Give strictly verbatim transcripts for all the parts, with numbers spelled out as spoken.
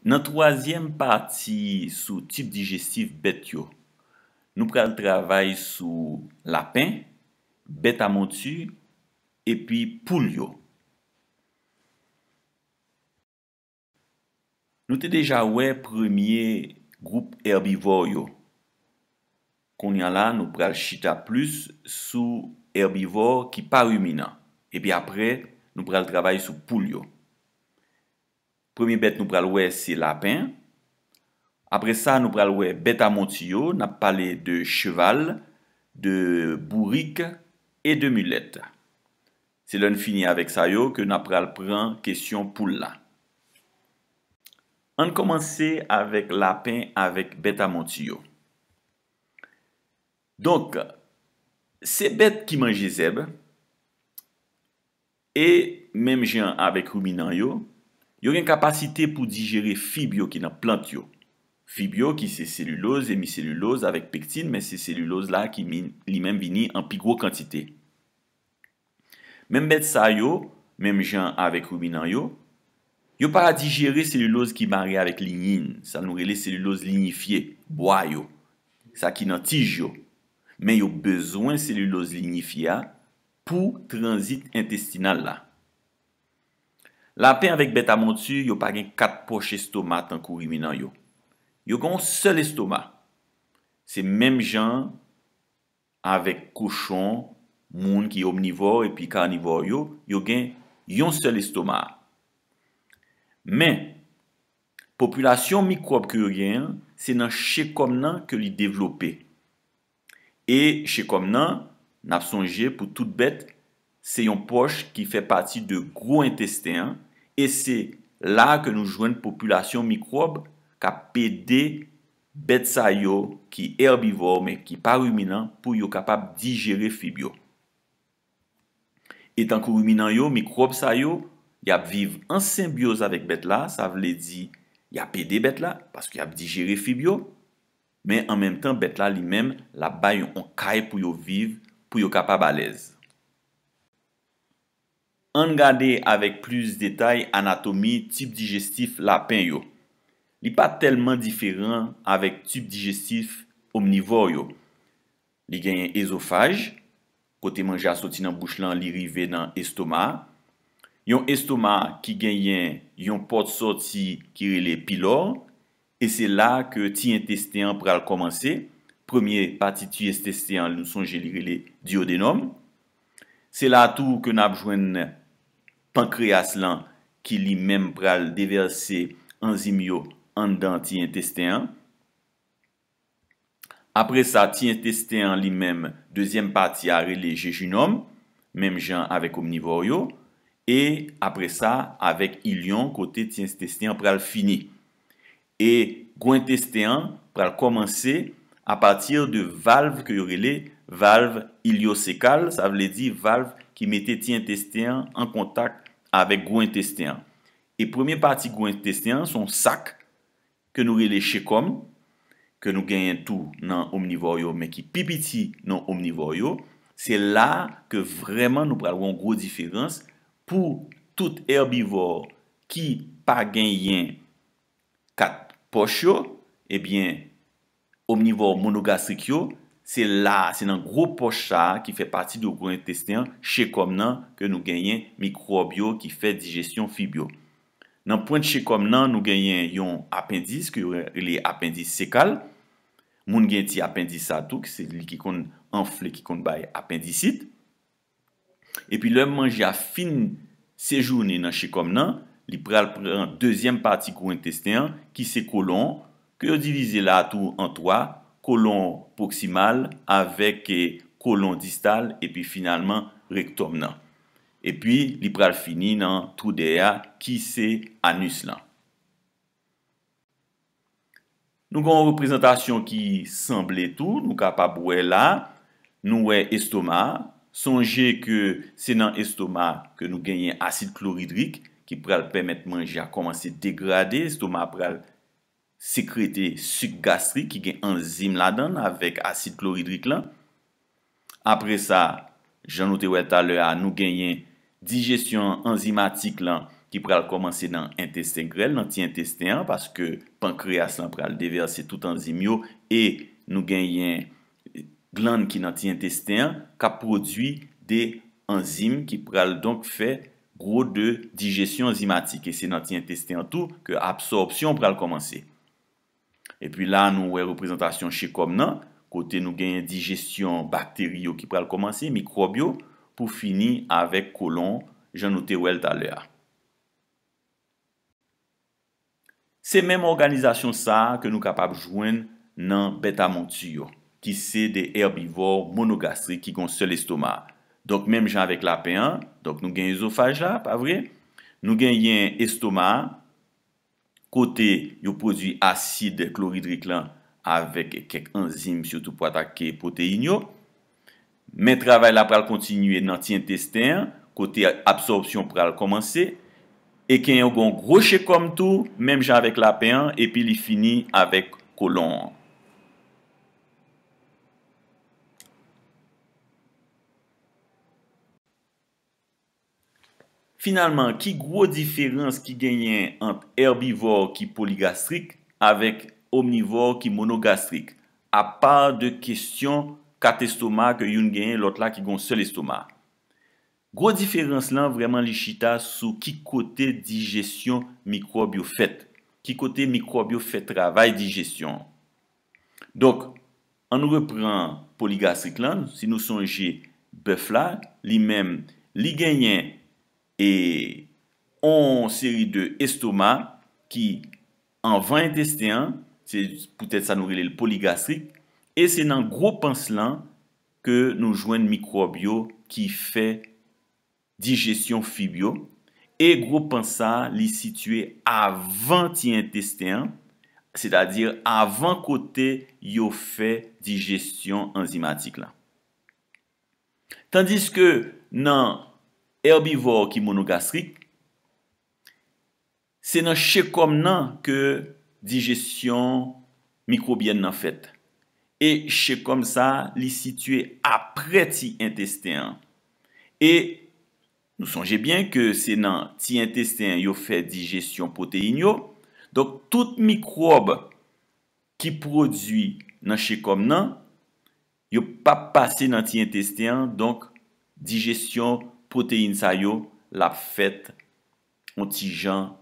Nan twazyèm pati sou tib dijestif bèt yo, nou pral travay sou lapen, bèt a monti, epi poul yo. Nou te deja wè premye gwoup èbivò yo. Kounye a la, nou pral chita plis sou èbivò ki pa riminan. Epi apre, nou pral travay sou poul yo. Premye bèt nou pral wè, se lapen. Apre sa, nou pral wè bèt a monti yo. N ap pale de cheval, de bourik e de milèt. Se lè n fini avèk sa yo ke n ap pral pran kesyon poul la. Ann kòmanse avèk lapen avèk bèt a monti yo. Donk, se bèt ki manje zèb, e menm jan avèk riminan yo, yo gen kapasite pou dijere fib yo ki nan plant yo. Fib yo ki se seliloz, emiseliloz avèk pektin, men se seliloz la ki min-, li menm vini an pi gwo kantite. Menm bèt sa yo, menm jan avèk riminan yo, yo pa dijere seliloz ki mare avèk linyin, sa nou rele seliloz linyifye, bwa yo, sa ki nan tij yo. Men yo bezwen seliloz linyifye a pou tranzit entestinal la. Lapen avèk bèt a monti, yo pa gen kat pòch estoma tankou riminan yo. Yo gen yon sèl estoma. Se menm jan avèk kochon, moun ki omnivò epi kanivò yo, yo gen yon sèl estoma. Men, popilasyon mikwòb ke yo gen an, se nan chekòm nan ke li devlope. E chekòm nan, n ap sonje pou tout bèt, se yon pòch ki fè pati de gwo entesten an, e se la ke nou jwenn popilasyon mikwòb k ap ede bèt sa yo ki èbivò, men ki pa riminan, pou yo kapab dijere fib yo. E tankou riminan yo, mikwòb sa yo, y ap viv an senbyoz avèk bèt la, sa vle di, y ap ede bèt la, paske y ap dijere fib yo, men an menm tan, bèt la li menm, l ap bay yon kay pou yo viv, pou yo kapab alèz. Ann gade avèk plis detay anatomi tib dijestif lapen yo. Li pa tèlman diferan avèk tib dijestif omnivò yo. Li genyen ezofaj, kote manje a soti nan bouch lan, li rive nan estoma a. Yon estoma ki genyen yon pòt sòti ki rele pilò, e se la ke ti entesten an pral kòmanse. Premye pati ti entesten an, nou sonje li rele diyodenòm. Se la tou ke n ap jwenn pankreyas lan ki li menm pral devèse anzim yo anndan ti entesten an. Apre sa, ti entesten an li menm, dezyèm pati a rele jejinòm, menm jan avèk omnivò yo, e apre sa, avèk ilyon, kote ti entesten an pral fini. E gwo entesten an pral kòmanse apati de valv ke yo rele valv ilyosekal, sa vle di valv ki mete ti entesten an an kontak avèk gwo entesten an. E premye pati gwo entesten an, se yon sak ke nou rele chekòm, ke nou genyen tou nan omnivò yo, men ki pi piti nan omnivò yo, se la ke vrèman nou pral wè yon gwo diferans pou tout èbivò ki pa genyen kat pòch yo, ebyen, omnivò monogastrik yo, se la, se nan gwo pòch sa a ki fè pati de gwo entesten an, chekòm nan, ke nou genyen mikwòb yo ki fè dijesyon fib yo. Nan pwent chekòm nan, nou genyen yon apendis ke yo rele apendis sekal. Moun gen ti apendis sa tou, ki se li ki konn anfle, ki konn bay apendisit. Epi lè manje a fin sejounen nan chekòm nan, li pral pran dezyèm pati gwo entesten an, ki se kolon, ke yo divize la tou an twa, kolon pwoksimal avèk, eh, kolon distal, epi finalman rektòm nan. Epi li pral fini nan twou dèyè a, ki se anis lan. Nou gen yon reprezantasyon ki sanble tou, nou kapab wè la, nou wè estoma. Sonje ke se nan estoma ke nou genyen asid kloridrik ki pral pèmèt manje a kòmanse degrade. Estoma pral sekrete sik gastrik ki gen anzim ladan l avèk asid kloridrik lan. Apre sa, jan nou te wè talè a, nou genyen dijesyon anzimatik lan ki pral kòmanse nan entesten grèl, nan ti entesten an, paske pankreyas lan pral devèse tout anzim yo, e nou genyen glann ki nan ti entesten an k ap pwodui de anzim ki pral donk fè gwo de dijesyon anzimatik. E se nan ti entesten an tou ke absòpsyon pral kòmanse. Epi la, nou wè reprezantasyon chekòm nan, kote nou genyen dijesyon bakteri yo ki pral kòmanse, mikwòb yo, pou fini avèk kolon, jan nou te wè l talè a. Se menm òganizasyon sa a ke nou kapab jwenn nan bèt a monti yo, ki se de èbivò monogastrik ki gen yon sèl estoma. Donk, menm jan avèk lapen an, donk nou gen ezofaj la, pa vre? Nou genyen estoma a, kote yo pwodui asid kloridrik lan avèk kèk anzim, sitou pou atake pwoteyin yo. Men travay la pral kontinye nan ti entesten an, kote absòpsyon pral kòmanse, e ke yo gen yon gwo chekòm tou, menm jan avèk lapen an, epi li fini avèk kolon an. Finalman, ki gwo diferans ki genyen ant èbivò ki poligastrik avèk omnivò ki monogastrik, apa de kesyon kat estoma ke youn genyen, lòt la ki gen yon sèl estoma? Gwo diferans lan, vrèman, li chita sou ki kote dijesyon mikwòb yo fèt, ki kote mikwòb yo fè travay dijesyon. Donk, ann repran poligastrik lan, si nou sonje bèf la, li menm, li genyen e on seri de estoma ki anvan entesten an, se poutèt sa nou rele l poligastrik, e se nan gwo pans lan ke nou jwenn mikwòb yo ki fè dijesyon fib yo, e gwo pans sa a, li sitiye avan ti entesten an, sètadi avan kote yo fè dijesyon anzimatik la. Tandiske nan èbivò ki monogastrik, se nan chekòm nan ke dijesyon mikwobyèn nan fèt. E chekòm sa a, li sitiye apre ti entesten an. E nou sonje byen ke se nan ti entesten an yo fè dijesyon pwoteyin yo. Donk, tout mikwòb ki pwodui nan chekòm nan, yo p ap pase nan ti entesten an, donk, dijesyon pwoteyin sa yo, l ap fèt yon ti jan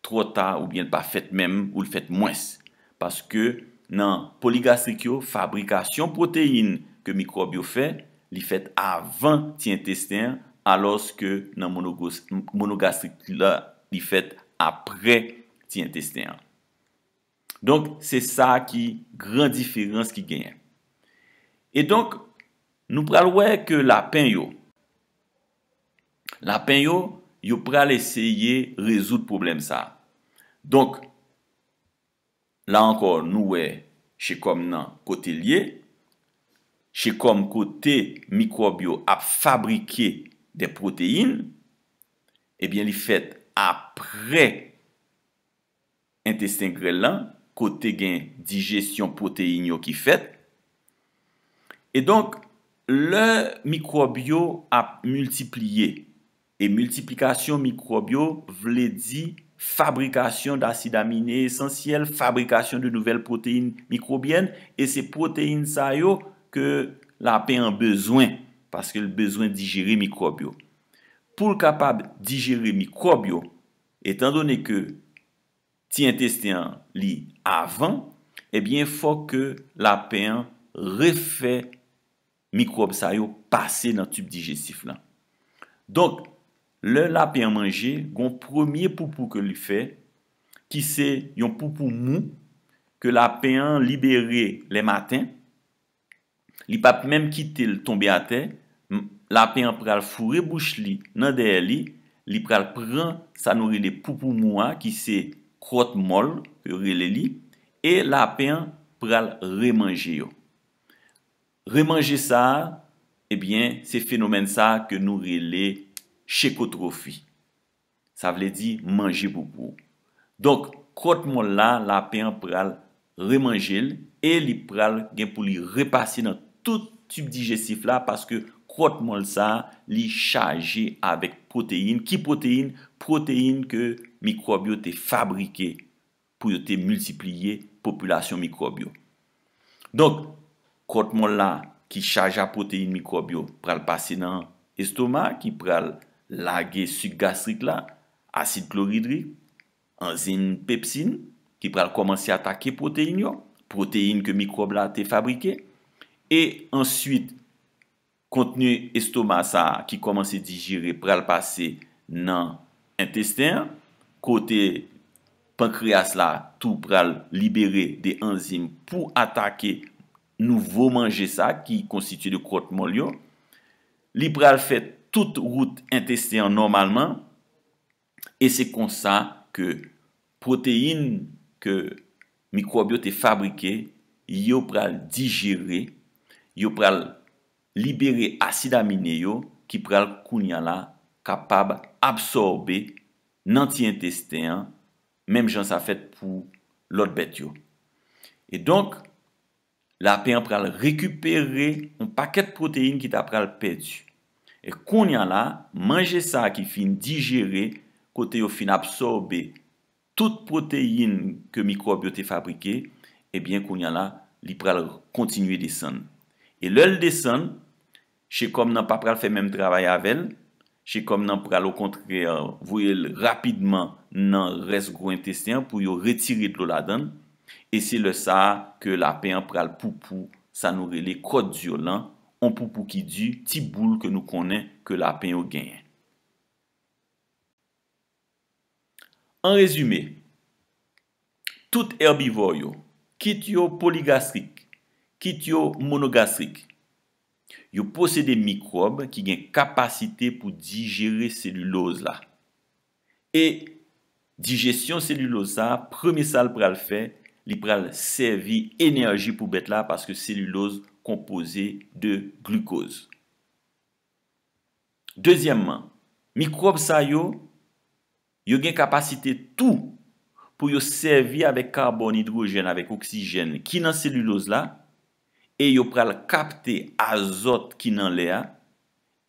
twò ta, oubyen l pa fèt menm, ou l fèt mwens. Paske nan poligastrik yo, fabrikasyon pwoteyin ke mikwòb yo fè, li fèt avan ti entesten an, alòske nan monogos-, monogastrik la, li fèt apre ti entesten an. Donk, se sa ki gran diferans ki genyen. E donk, nou pral wè ke lapen yo, lapen yo, yo pral eseye rezoud pwoblèm sa a. Donk, la ankò, nou wè chekòm nan kote l ye. Chekòm kote mikwòb yo ap fabrike de pwoteyin, ebyen, li fèt apre entesten grèl lan, kote gen dijesyon pwoteyin yo ki fèt. E donk, lè mikwòb yo ap miltipliye, e miltiplikasyon mikwòb yo vle di fabrikasyon dasid amine esansyèl, fabrikasyon de nouvèl pwoteyin mikwobyèn, e se pwoteyin sa yo ke lapen an bezwen, paske l bezwen dijere mikwòb yo. Pou l kapab dijere mikwòb yo, etandone ke ti entesten an li avan, ebyen, fòk ke lapen an refè mikwòb sa yo pase nan tib dijestif lan. Donk, lè lapen an manje, gon premye poupou ke li fè, ki se yon poupou mou, ke lapen an libere lè maten, li p ap menm kite l tonbe atè, m-, lapen an pral foure bouch li nan dèyè li, li pral pran sa nou rele poupou mou a, ki se kròt mòl, yo rele li, e lapen an pral remanje yo. Remanje sa a, ebyen, se fenomèn sa a ke nou rele chekotwofi. Sa vle di manje poupou. Donk, kròt mòl la, lapen an pral remanje l e li pral gen pou li repase nan tout tib dijestif la, paske kròt mòl sa a, li chaje avèk pwoteyin. Ki pwoteyin? pwoteyin ke mikwòb yo te fabrike pou yo te miltipliye popilasyon mikwòb yo. Donk, kwòt mòl la ki chaje a pwoteyin mikwòb yo pral pase nan estoma, ki pral lage sik gastrik la, asid kloridrik, anzim pepsin, ki pral kòmanse atake pwoteyin yo, pwoteyin ke mikwòb la te fabrike, e answit, kontni estoma sa a ki kòmanse dijere pral pase nan entesten an, kote pankreyas la tou pral libere de anzim pou atake nouvo manje sa ki konstitye de kwòt mòl yo. Li pral fè tout wout entesten an nòmalman, e se konsa ke pwoteyin ke mikwòb yo te fabrike, yo pral dijere, yo pral libere asid amine yo ki pral kounye a la kapab absòbe nan ti entesten an, menm jan sa fèt pou lòt bèt yo. E donk, lapen an pral rekipere yon pakèt pwoteyin ki ta pral pèdi. E kounye a la, manje sa a ki fin dijere, kote yo fin absòbe tout pwoteyin ke mikwòb yo te fabrike, ebyen, kounye a la, li pral kontinye desann. E lè l desann, chekòm nan pa pral fè menm travay avè l. Chekòm nan pral, okontrè, voye l rapidman nan rès gwo entesten an pou yo retire dlo ladan l. E se lè sa a ke lapen an pral poupou sa nou rele kòdyolan, on poupou ki di, ti boul ke nou konnen ke lapen yo genyen. An rezime, tout èbivò yo, kit yo poligastrik, kit yo monogastrik, yo posede mikwòb ki gen kapasite pou dijere seliloz la. E dijesyon seliloz sa a, premye sa l pral fè, li pral sèvi enèji pou bèt la, paske seliloz konpoze de glikoz. Dezyèmman, mikwòb sa yo, yo gen kapasite tou pou yo sèvi avèk kabòn, idwojèn avèk oksijèn ki nan seliloz la, e yo pral kapte azòt ki nan lè a,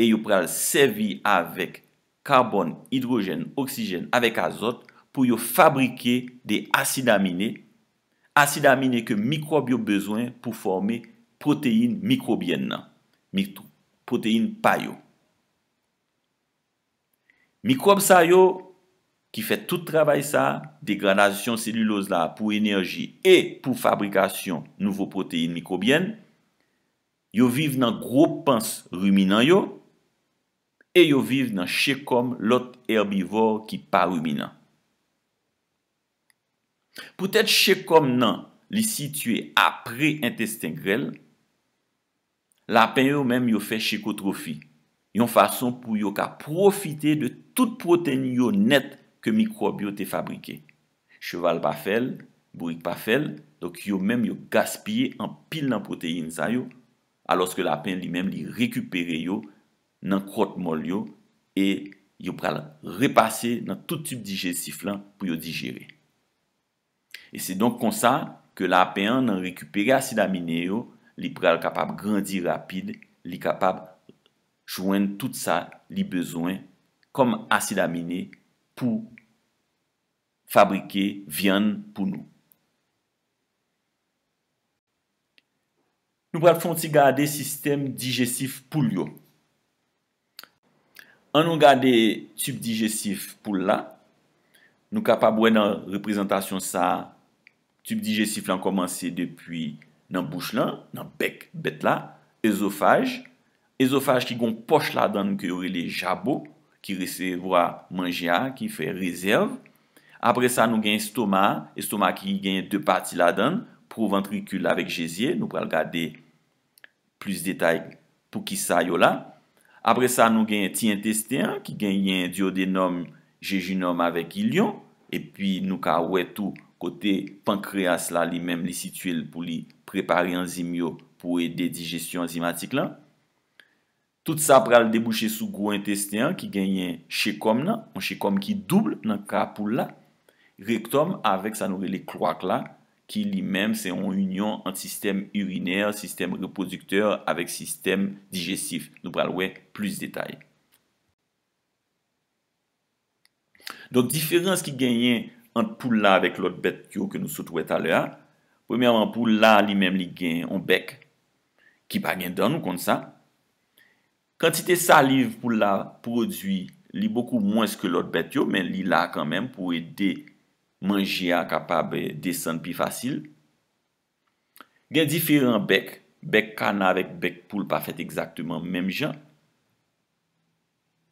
e yo pral sèvi avèk kabòn, idwojèn, oksijèn avèk azòt pou yo fabrike de asid amine, asid amine ke mikwòb yo bezwen pou fòme pwoteyin mikwobyèn nan, mik-, pwoteyin pa yo. Mikwòb sa yo ki fè tout travay sa, degradasyon seliloz la pou enèji e pou fabrikasyon nouvo pwoteyin mikwobyèn, yo viv nan gwo pans riminan yo e yo viv nan chekòm lòt èbivò ki pa riminan. Poutèt chekòm nan li sitiye apre entesten grèl, lapen yo menm yo fè chekotwofi, yon fason pou yo ka pwofite de tout pwoteyin yo nèt ke mikwòb yo te fabrike. Cheval pa fè l, bourik pa fè l, donk yo menm yo gaspiye anpil nan pwoteyin sa yo, alòske lapen li menm li rekipere yo nan kwòt mòl yo e yo pral repase nan tout tib dijestif lan pou yo dijere. E se donk konsa ke lapen an, nan rekipere asid amine yo, li pral kapab grandi rapid, li kapab jwenn tout sa li bezwen kòm asid amine pou fabrike vyann pou nou. Nou pral fè yon ti gade sistèm dijestif poul yo. An nou gade tib dijestif poul la. Nou kapab wè nan reprezantasyon sa a, tib dijestif lan kòmanse depi nan bouch lan, nan bèk bèt la, ezofaj. Ezofaj ki gen yon pòch ladan l ke yo rele jabo, ki resevwa manje a, ki fè rezèv. Apre sa, nou gen estoma a, estoma ki gen de pati ladan l, pwoventrikil avèk jezye. Nou pral gade plis detay pou ki sa yo la. Apre sa, nou gen ti entesten an ki genyen dyodenòm, jejinòm avèk ilyon. Epi nou ka wè tou kote pankreyas la li menm li sitiye l pou li prepare anzim yo pou ede dijesyon anzimatik lan. Tout sa pral debouche sou gwo entesten an ki genyen chekòm nan, yon chekòm ki doub nan ka poul la, rektòm avèk sa nou rele klwak la, ki li menm se yon inyon ant sistèm irinè, sistèm repwodiktè avèk sistèm dijestif. Nou pral wè plis detay. Donk, diferans ki genyen ant poul la avèk lòt bèt yo ke nou sot wè talè a, premyèman, poul la, li menm, li gen yon bèk ki pa gen dan, nou konn sa. Kantite saliv poul la pwodui, li bokou mwens ke lòt bèt yo, men li la kanmenm pou ede manje a kapab, eh, desann pi fasil. Gen diferan bèk. Bèk kana avèk bèk poul pa fèt egzakteman menm jan.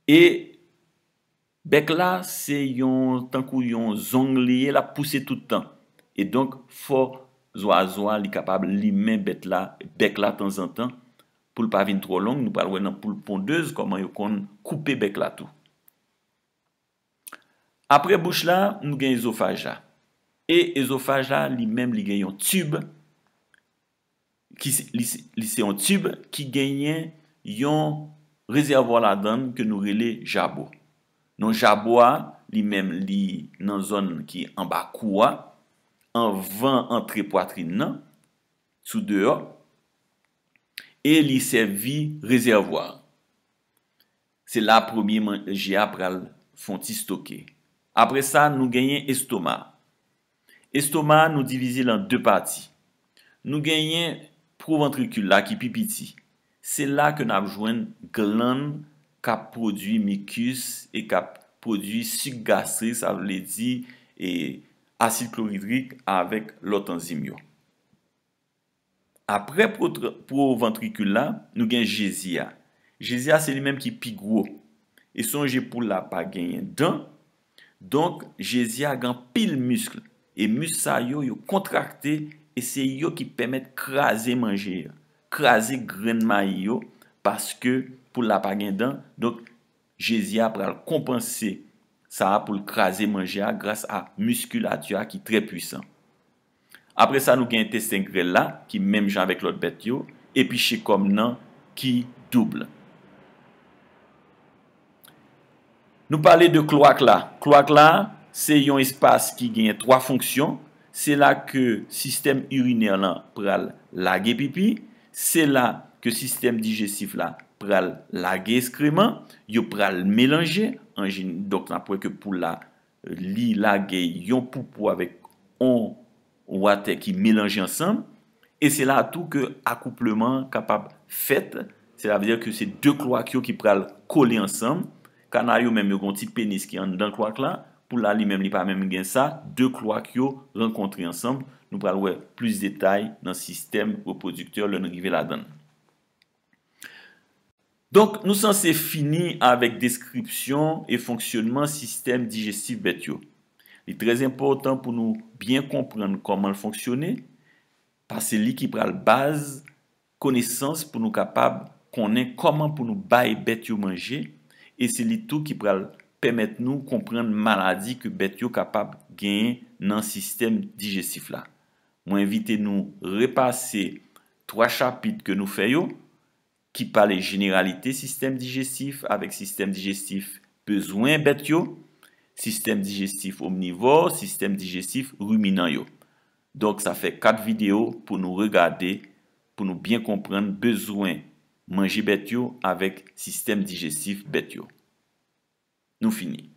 E bèk la, se yon, tankou yon zong li ye, l ap pouse tout tan. E donk, fò zwazo a, li kapab limen bèt la, bèk la tanzantan, pou l pa vin twò long. Nou pral wè nan poul pondez kòman yo konn koupe bèk la tou. Apre bouch la, nou gen ezofaj la. E ezofaj la, li menm, li gen yon tib, ki se, li, se- li se yon tib ki genyen yon rezèvwa ladan l ke nou rele jabo. Non jabo a, li menm, li nan zòn ki anba kou a, anvan antre pwatrin nan, sou deyò, e li sèvi rezèvwa. Se la premye manje a pral fè yon ti stoke. Apre sa, nou genyen estoma. Estoma a, nou divize l an de pati. Nou genyen pwovantrikil la ki pi piti. Se la ke n ap jwenn glann k ap pwodui mikis e k ap pwodui sik gastrik, sa vle di, e, asid kloridrik avèk lòt anzim yo. Apre pwotre- pwovantrikil la, nou gen jezi a. Jezi a se li menm ki pi gwo. E sonje poul la pa genyen dan. Donk, jezi a gen anpil misk. E misk sa yo, yo kontrakte e se yo ki pèmèt kraze manje a. Kraze grenn mayi yo, paske poul la pa gen dan. Donk, jezi a pral konpanse sa a pou l kraze manje a gras a miskilati a ki trè pwisan. Apre sa, nou gen entesten grèl la, ki menm jan avèk lòt bèt yo, epi chekòm nan ki doub. Nou pale de klwak la. Klwak la, se yon espas ki genyen twa fonksyon. Se la ke sistèm irinè lan pral lage pipi. Se la ke sistèm dijestif la pral lage eskreman. Yo pral melanje. An jeni-, donk, n ap wè ke poul la, li lage yon poupou avèk yon watè ki melanje ansanm. E se la tou ke akoupleman an kapab fèt. Sètadi ke se de klwak yo ki pral kole ansanm. Kana yo menm yo gen yon ti penis ki anndan klwak la. Poul la li menm li pa menm gen sa. De klwak yo rankontre ansanm. Nou pral wè plis detay nan sistèm repwodiktè lè n rive ladan l. Donk, nou sanse fini avèk deskripsyon e fonksyònman sistèm dijestif bèt yo. Li trè enpòtan pou nou byen konprann kòman l fonksyone, paske li ki pral baz konesans pou nou kapab konnen kòman pou nou bay bèt yo manje, e se li tou ki pral pèmèt nou konprann maladi ke bèt yo kapab genyen nan sistèm dijestif la. Mwen envite nou repase twa chapit ke nou fè yo, ki pale jeneralite sistèm dijestif avèk sistèm dijestif bezwen bèt yo, sistèm dijestif omnivò, sistèm dijestif riminan yo. Donk, sa fè kat videyo pou nou regade, pou nou byen konprann bezwen manje bèt yo avèk sistèm dijestif bèt yo. Nou fini.